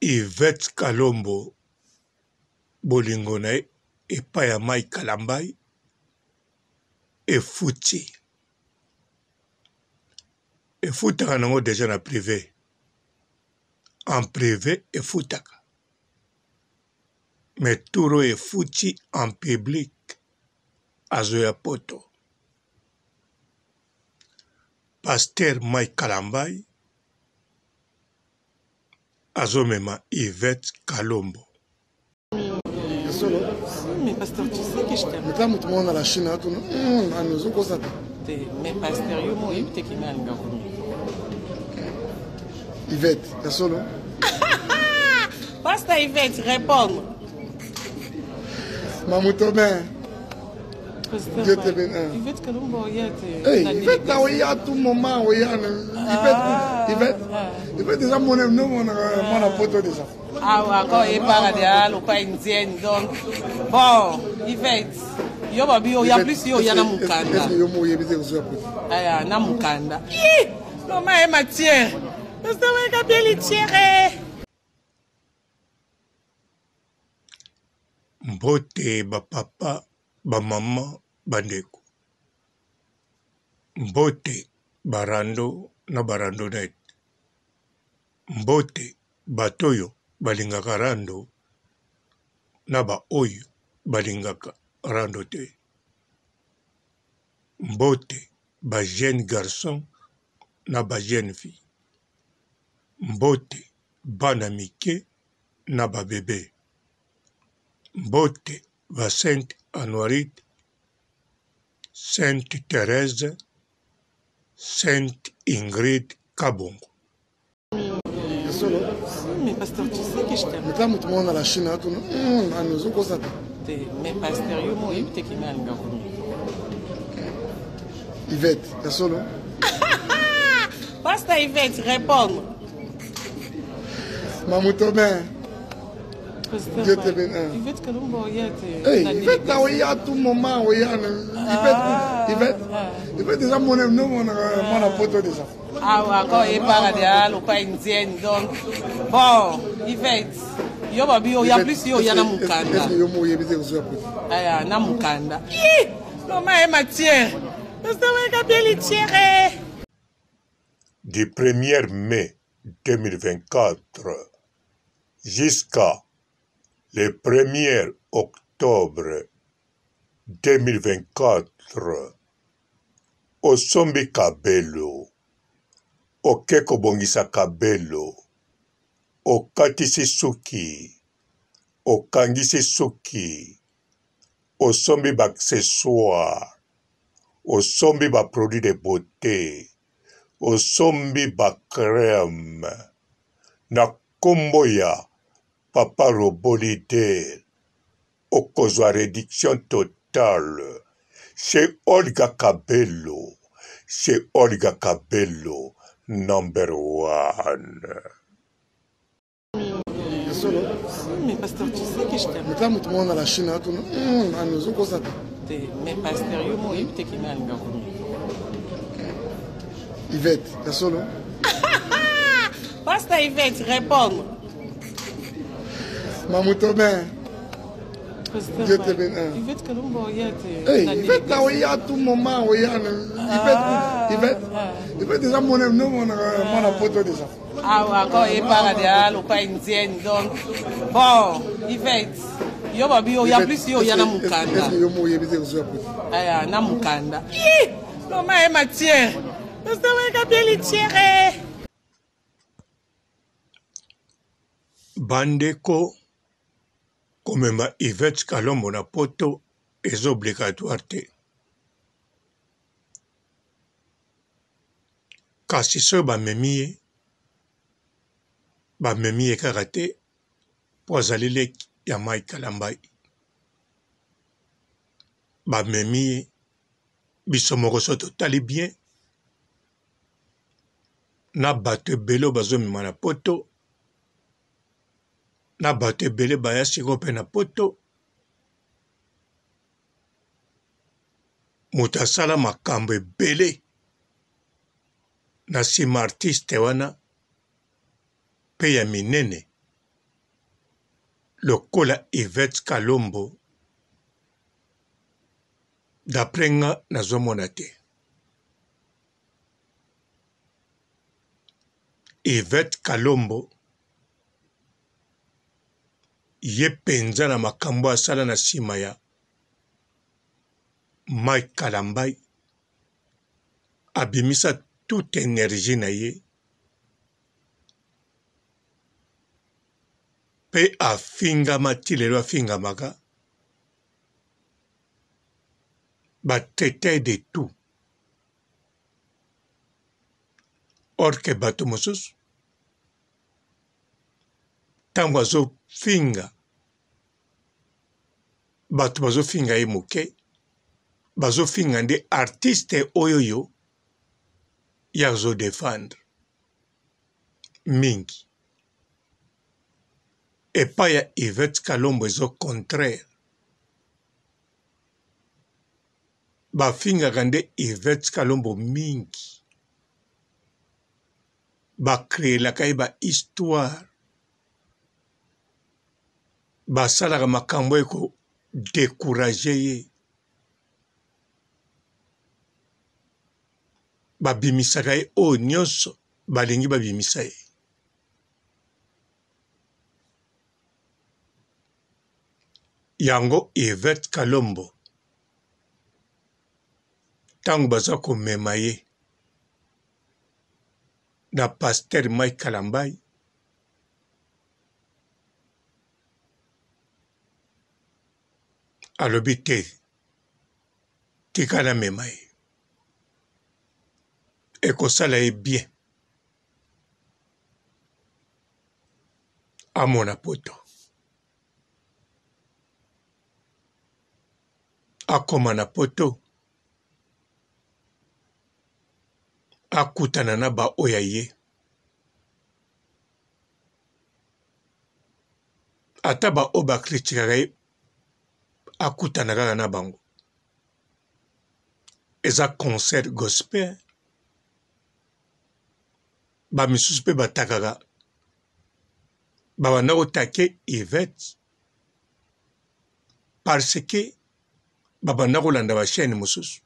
Yvette Kalombo bolingo na ye epai ya Mike Kalambay efuti. Efutaka nango dejà na prive. En prive efutaka. Mais tour oyo efuti en public azoya poto. Pasteur Mike Kalambay azomema Yvette Kalombo. Solo. Mais pasteur, tu sais que je t'aime. Mais moto moko na la Chine atuna, ani ozokosa te. Mais pasteur, yo mo oyebi te kina alinga komi. Yvette, ya solo. Pasteur Yvette, répondre. Mamuto ben. Dieu te bénisse. Yvette Kalombo, oya te. Hey, Yvette na oya à tout moment, oya. Yvette, Yvette. Yvette déjà mon non mon mwana poto déjà. Ah ouais, encore yebaka deja lokwa indienne donc bon Yvette yo babi yo ya plus yo oya na mokanda. Est-ce que yo mo oyebi te kozwa poto? Aya na mokanda. Ih, mama ye matière. Osalaka bien litière. Mbote ba papa, ba maman, ba ndeko. Mbote ba rando na ba randonnette. Mbote bato oyo balingaka rando na ba oyo balingaka rando te. Mbote ba jeunes garçons na ba jeunes filles. Mbote bana mike na ba bebe. Mbote ba Sainte Anuarite, Sainte Therèse, Sainte Ingrid Kabongo. Solo. Mais pasteur, tu sais que je t'aime. Mais moto moko na la Chine atuna, ani ozokosa te. Mais pasteur, yo mo oyebi te kina alinga komi. Yvette, ya solo. Pasteur Yvette, répondre. Mamuto ben. Dieu te bénisse. Yvette Kalombo, oya te. Hey, Yvette na oya à tout moment, oya. Yvette, Yvette. Yvette déjà mon non mon mwana poto déjà. Ah ouais, encore yebaka deja lokwa indienne donc bon Yvette yo babi yo ya plus yo oya na mokanda. Est-ce que yo mo oyebi te kozwa poto? Aya na mokanda. Ih, mama ye matière. Osalaka bien litière. Du 1er mai 2024 jusqu'à le 1er octobre 2024, osombi kabelo, oke kobongisa kabelo, okatisi suki, okangisi suki, osombi ba accessoires, osombi ba produits de beaute, osombi ba crème na kombo ya papa robot leader, okozwa reduction totale chez Olga Kabelo, chez Olga Kabelo number one. Solo. Mais pasteur, tu sais que je t'aime. Mais moto moko na la Chine atuna, ani ozokosa te. Mais pasteur, yo mo oyebi te kina alinga komi. Yvette, ya solo. Pasteur Yvette, répondre. Mamuto ben. Dieu te bénisse. Yvette Kalombo, oya te. Hey, Yvette na oya à tout moment, oya. Yvette, Yvette. Yvette déjà mon non mon mwana poto déjà. Ah ouais, encore yebaka deja lokwa indienne donc bon Yvette yo babi yo ya plus yo oya na mokanda. Est-ce que yo mo oyebi te kozwa poto? Aya na mokanda. Ih, mama ye matière. Osalaka bien litière. Bandeko komema Yvette Kalombo na poto eza obligatoire te. Kasi soki bamemi ye, bamemi ye kaka te mpo azali leki ya Mike Kalambay. Bamemi ye biso moko soki totali bien na bato ebele oyo bazomema na poto na bato ebele baya sikoyo mpe na poto moto asala makambo ebele na nsima artiste wana mpe ya minene. Lokola Yvette Kalombo d'après nga nazo mona te. Yvette Kalombo ye penza na makambo asala na sima ya Mike Kalambay abimisa toute energie na ye pe afingama ti lelo afingamaka ba traite de tout or que bato mosusu ntango azofinga bato bazofinga ye moke bazofinga nde artiste oyo yo ye azo defendre mingi epai ya Yvette Kalombo ezo contraire bafingaka nde Yvette Kalombo mingi ba creelaka ye ba histoire basalaka makambo eko decourager ye Babimisaka ye oyo nionso balingi babimisa ye. Yango Yvette Kalombo tango baza komema ye na Pasteur Mike Kalambay alobi te tika namema ye. Ekosala ye bien amona poto akoma na poto akutana na ba oyo ya ye ata ba oyo ba critikaka ye akutana kaka na bango. Eza concert gospel ba misusu pe batakaka ba banda ko take Yvette parce que ba banda kolanda ba chaine mosusu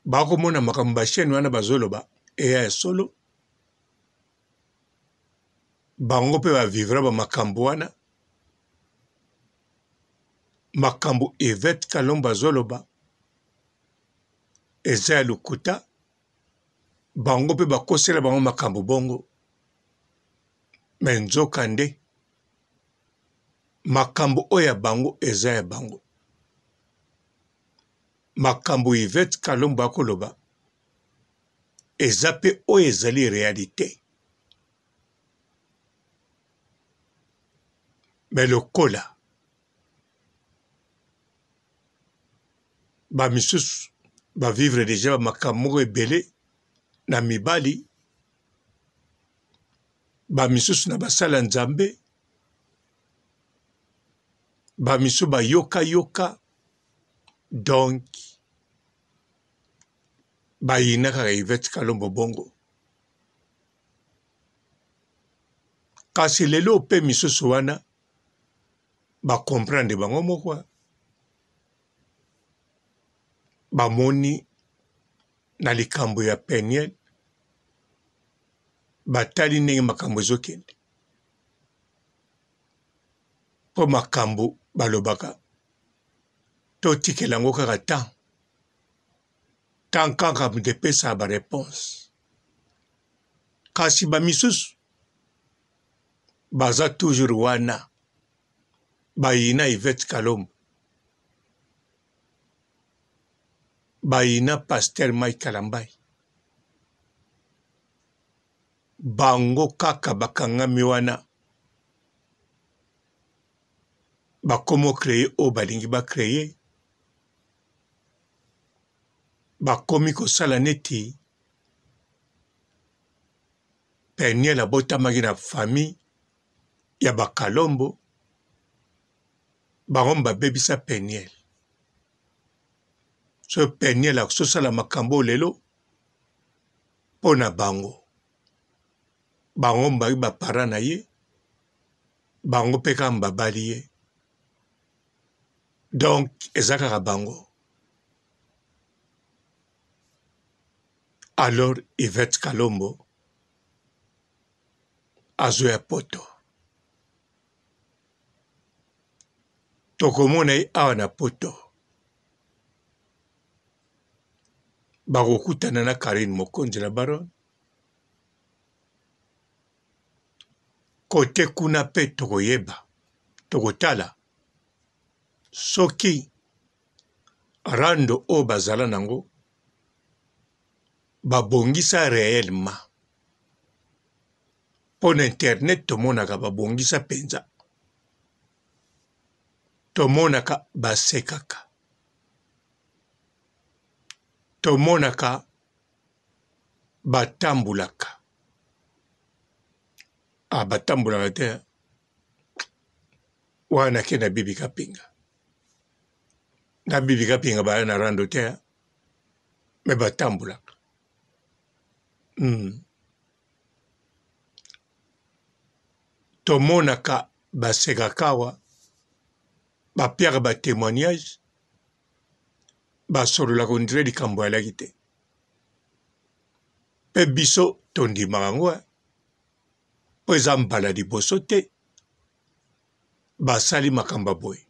bakomona makambo ba chaine wana bazoloba eya ya solo bango pe ba vivra ba makambo wana Makambo Yvette Kalombo azoloba eza ya lokuta, bango pe bakosela bango makambo bongo, mais nzoka nde makambo oyo ya bango eza ya bango. Makambo Yvette Kalombo akoloba eza pe oyo ezali realite. Mais lokola ba misusu ba vivre dejà ba makambo moko ebele na mibali, ba misusu na basali ya Nzambe, ba misusu ba yoka yoka donc bayina kaka Yvette Kalombo bongo. Kasi lelo pe misusu wana ba comprendre bango moko bamoni na likambo ya Penielle batali ndenge makambo ezokende mpo makambo balobaka totikela yango kaka temps temps kaka moto epesaka ba reponse kasi ba misusu baza toujours wana bayina Yvette Kalombo bayina Pasteur Mike Kalambay bango kaka bakangami wana bakomo cree oyo balingi ba cree bakomi kosala neti Penielle abotamaki na famille ya ba Kalombo, bango babebisa Penielle. So Penielle akosala makambo oyo lelo mpo na bango. Bango mbaki ba parents na ye, Bango mpe kaka babali ye. Donc eza kaka bango. Alors Yvette Kalombo azoya poto. Tokomona ye awa na poto. Bakokutana na Carine Mokonzi la Baronne. Kote kuna pe tokoyeba, tokotala soki rando oyo bazala nango babongisa reellement. Mpo na internet tomonaka babongisa mpenza, tomonaka basekaka, tomonaka batambulaka. Ah, batambulaka te wana ke na bibi kapinga na bibi kapinga baya na rando te me batambulaka. Tomonaka basekaka awa bapiaka ba temoignage basololaka ondire likambo alaki te mpe biso tondimaka yango mpo eza mbala liboso te basali makambo ya boye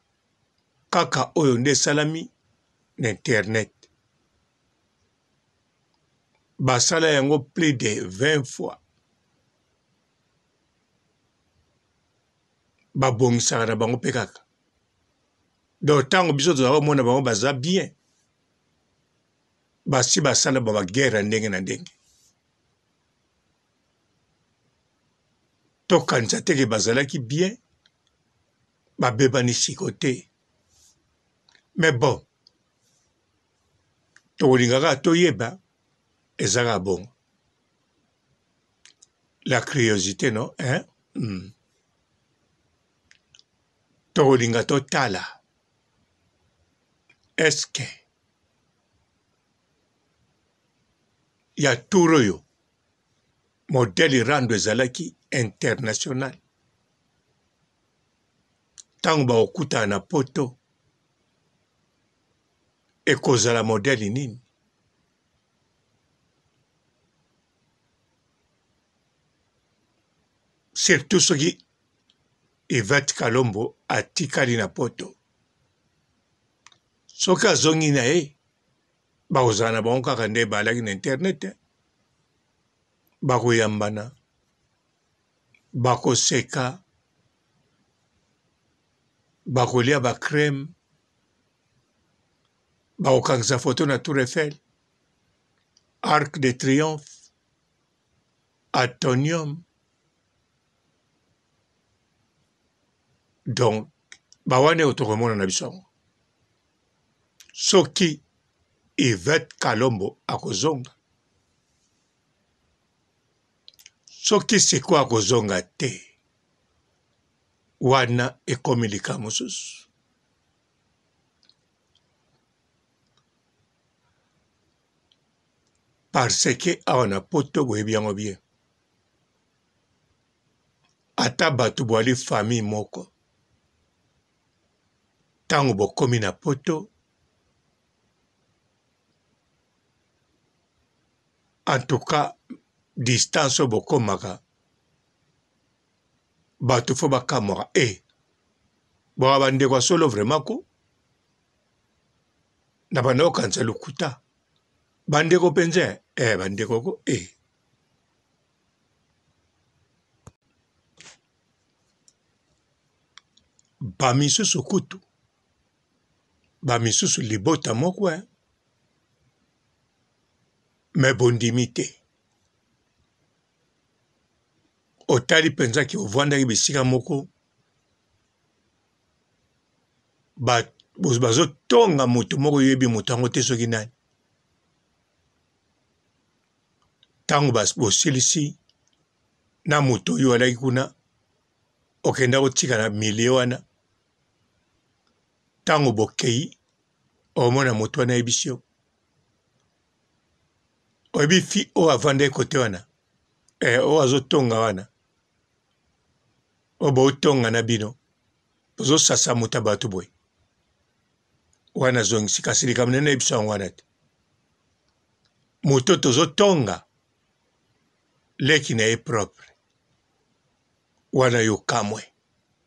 kaka oyo nde esalami na internet basala yango plus de 20 fois babongisaka na bango mpe kaka donc ntango biso tozala komona bango baza bien basi basala ba baguerre ya ndenge na ndenge tokanisa te ke bazalaki bien babebani siko te mais bon tokolinga kaka toyeba eza kaka bongo la curiosité non hein? Tokolinga totala est-ce que ya tour oyo modèle rando ezalaki international ntango bakokutana na poto ekozala modèle nini? Surtout soki Yvette Kalombo atikali na poto. Soki azongi na ye, bakozala na bango kaka nde balaki na internet, bakoyambana, bakoseka, bakolia ba crème, bakokangisa photo na Tour Eiffel, Arc de Triomphe, Atonium. Donc bawana oyo tokomona na biso yango soki Yvette Kalombo akozonga, soki sikoyo akozonga te, wana ekomi likambo mosusu. Parce que awa na poto boyebi yango bien, ata bato boali famille moko, ntango bokomi na poto, en tout cas distance oyo bokomaka bato fo bakamwaka e eh, boka bandeko ya solo vraiment ko na banda kokanisa lokuta bandeko mpenza eh, bandeko ko e eh. Bamisusu kutu, bamisusu libota moko eh, me bondimi te. Otali mpenza ke ovandaki bisika moko, bazotonga moto moko oyebi moto yango te soki nani. Ntango bosilisi na moto oyo alaki kuna, okenda kotika na milieu wana, ntango bokei omona moto wana ayebisi yo, oyebi fi oyo avandaki kote wana, eh, oyo azotonga wana. Oyo botonga na bino bozosasa moto ya bato boye wana azongisi kasi likambo nene nayebiso yango wana te moto tozotonga leki na ye propre wana yo kamwe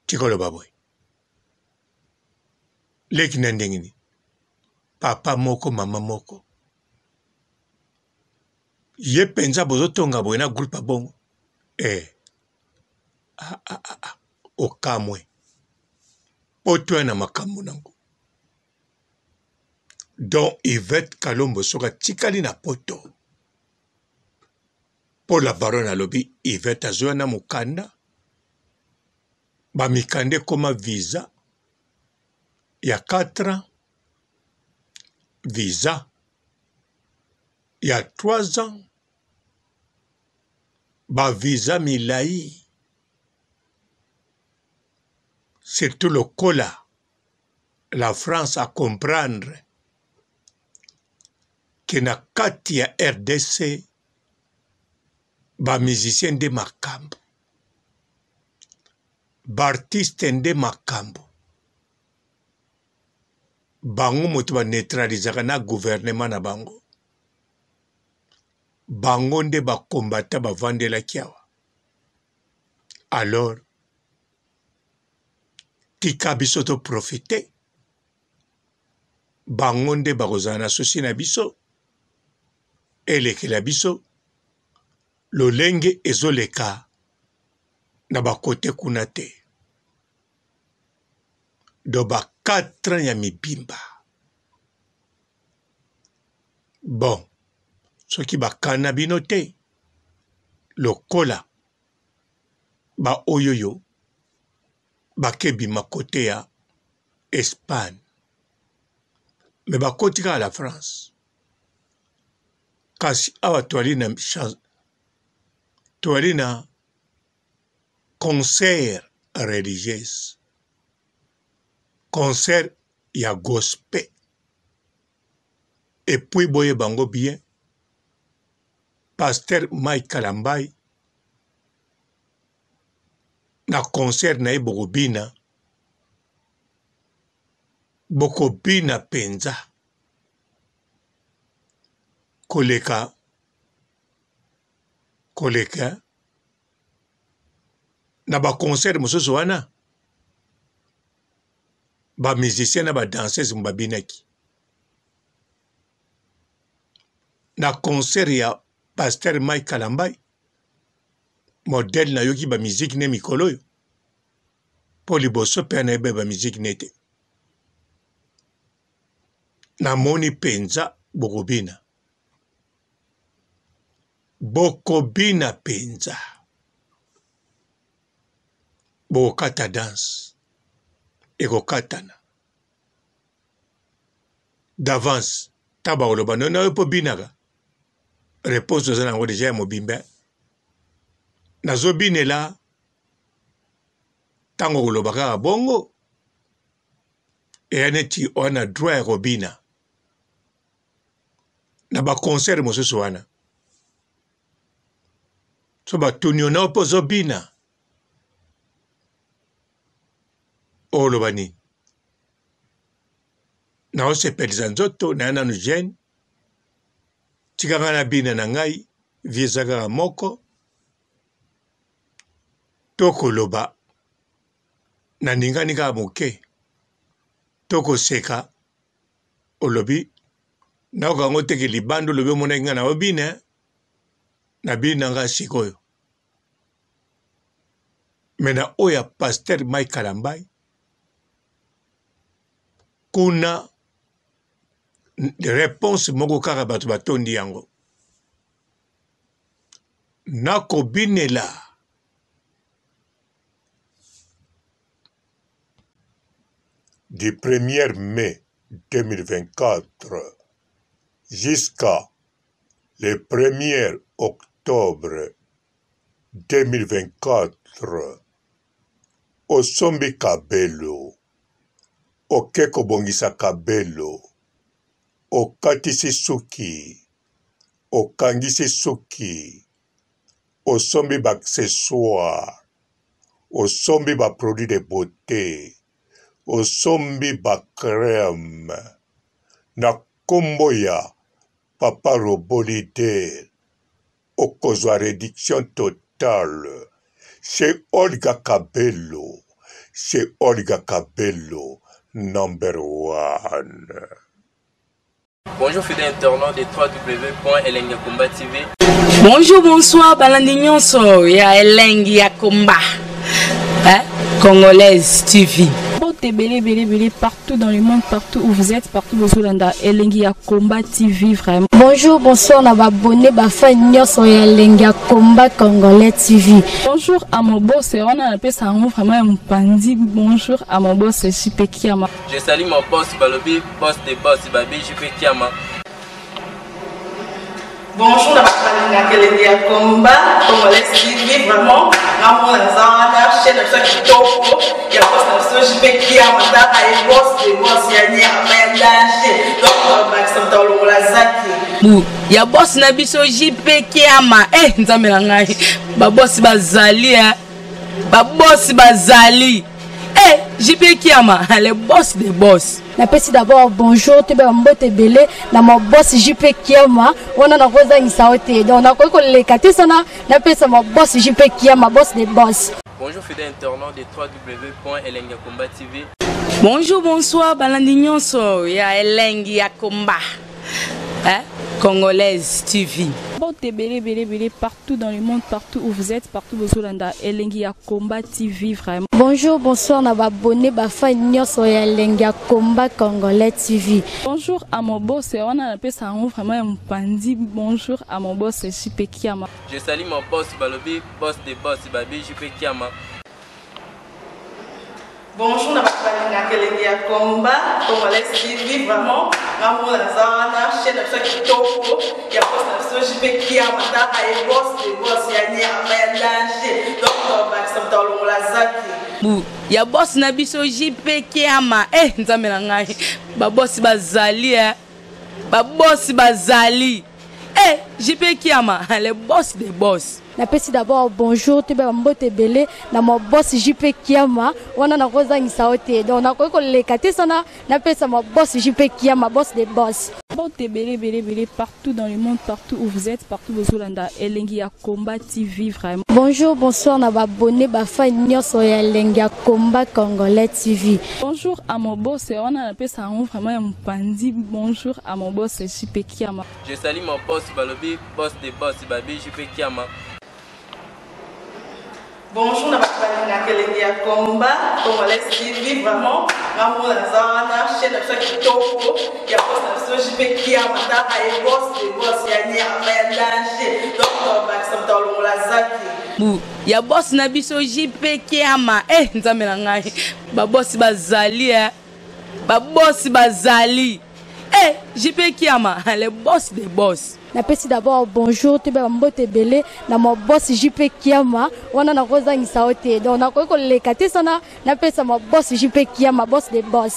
tikoloba boye leki na ndenge nini papa moko mama moko ye mpenza bozotonga boye na groupe ya bongo eh. ah, ah, ah, ah. Okamwe poto ya na makambo nango donc Yvette Kalombo soki atikali na poto mpo la baronne alobi Yvette azoya na mokanda bamikanda ekoma visa ya 4 ans visa ya 3 ans ba visa milayi surtout lokola la France a comprendre ke na kati ya rdc ba musiciens nde makambo ba artistes nde makambo bango moto ba neutralisaka na gouvernement na bango bango nde ba combattants bavandelaki awa alors tika biso to profite bango nde bakozala na souci na biso elekela biso lolenge ezoleka na bakote kuna te do ba 4 ans ya mibimba bon soki bakana bino te lokola ba oyoyo bakebima kote ya Espagne me bakoti kaka la France kasi awa toali na chance toali na concert religieuse concert ya gospel epuis boyeba yango bien pasteur Mike Kalambay na concert na ye bokobina bokobina penza koleka koleka na ba concert mosusu wana ba musiciens na ba danseuses babinaki na concert ya pasteur Mike Kalambay modèle nayoki ba musique ne mikolo oyo mpo liboso mpe nayeba ba musique ne te namoni mpenza bokobina bokobina mpenza bokokata danse ekokatana d'avance ta bakoloba no nayo mpo binaka reponse oza nango deja ya mobimba nazobinela ntango okoloba kaka bongo eya neti oya na droit ya kobina na baconcert mosusu wana so batuni yo nao mpo ozobina oloba nini naosepelisa nzoto naya nanu jeune tika ngai nabina na ngai vie eza kaka moko to koloba naningani kaka moke to koseka olobi nayoka yango teke libanda olobi omonaki ngai naobina nabini na ngai sikoyo me na oyo ya pasteur Mike Kalambay kuna reponse moko kaka bato batondi yango nakobinela Du 1er mai 2024 jusqu'à le 1er octobre 2024 osombi kabelo oke kobongisa kabelo okatisi suki okangisi suki osombi ba accessoires. Osombi ba produits de beaute, osombi ba crème na kombo ya papa robot leader, okozwa reduction totale chez Olga Kabelo, chez Olga Kabelo number one. Bonjour fidèles internautes de www.elengiyakomba TV. Bonjour, bonsoir, balandi nyonso ya Elengi ya Komba. Hein? Congolaise TV. Mbote ebele ebele ebele partout dans le monde, partout où vous êtes, partout bozolanda Elengi ya Combat TV vraiment. Bonjour, bonsoir na ba abonné ba fan nyonso ya Elengi ya Combat Congolais TV. Bonjour à mon boss, wana napesa yango vraiment ya mopanzi. Bonjour à mon boss JP Kiama. Je salue mon boss balobi boss de boss babi JP Kiama. Bonjour na bato balingaka elengi ya combat congolais TV vraiment ngamona naza wana chaîne na biso ya kitoko ya boss na biso JP Kiama tala ye boss de boss ya nyama ya danger donc bakisa moto alongola zaki bu ya boss na biso JP Kiama eh nzambe na ngai ba boss bazali eh ba boss bazali eh JP Kiama le boss de boss. Napesi d'abord bonjour toyeba mbote ebele na ma boss JP Kiama wana nakozangisa yo te donc nakoki koleka te sana napesa ma boss JP Kiama boss de boss. Bonjour fidèles internautes de www.elengiyakomba TV. Bonjour, bonsoir, balandi nyonso ya Elengi ya Komba. Hein? Congolaise TV. Mbote ebele ebele ebele partout dans le monde, partout où vous êtes, partout bozolanda Elengi ya Combat TV vraiment. Bonjour, bonsoir na ba abonné ba fan nyonso ya Elengi ya Combat Congolais TV. Bonjour à mon boss, wana napesa yango vraiment ya mopanzi. Bonjour à mon boss JP Kiama. Je salue mon boss balobi boss de boss babi JP Kiama. Bonjour na bato balingaka elengi ya combat congolais TV vraiment ngamona naza wana chaîne na biso ya kitoko ya boss na biso JP Kiama tala ye boss de boss ya nyama ya danger donc bakisa moto alongola zaki bu ya boss na biso JP Kiama eh nzambe na ngai ba boss bazali eh ba boss bazali eh JP Kiama le boss de boss. Napesi d'abord bonjour toyeba mbote ebele na ma boss JP Kiama wana nakozangisa yo te donc nakoki koleka te sana napesa ma boss JP Kiama boss de boss. Mbote ebele ebele ebele partout dans le monde, partout où vous êtes, partout bozolanda Elengi ya Combat TV vraiment. Bonjour, bonsoir na ba abonné ba fan nyonso ya Elengi ya Combat Congolais TV. Bonjour à mon boss, wana napesa yango vraiment ya mopanzi. Bonjour à mon boss JP Kiama. Je salue mon boss balobi boss de boss babi JP Kiama. Bonjour na bato balingaka elengi ya combat congolais TV vraiment ngamona naza wana chaîne na biso ya kitoko ya boss na biso JP Kiama tala ye boss de boss ya nyama ya danger donc bakisa moto alongola zaki bu ya boss na biso JP Kiama eh nzambe na ngai ba boss bazali eh ba boss bazali eh JP Kiama le boss de boss. Napesi d'abord bonjour toyeba mbote ebele na ma boss JP Kiama wana nakozangisa yo te donc nakoki koleka te sana napesa ma boss JP Kiama boss de boss.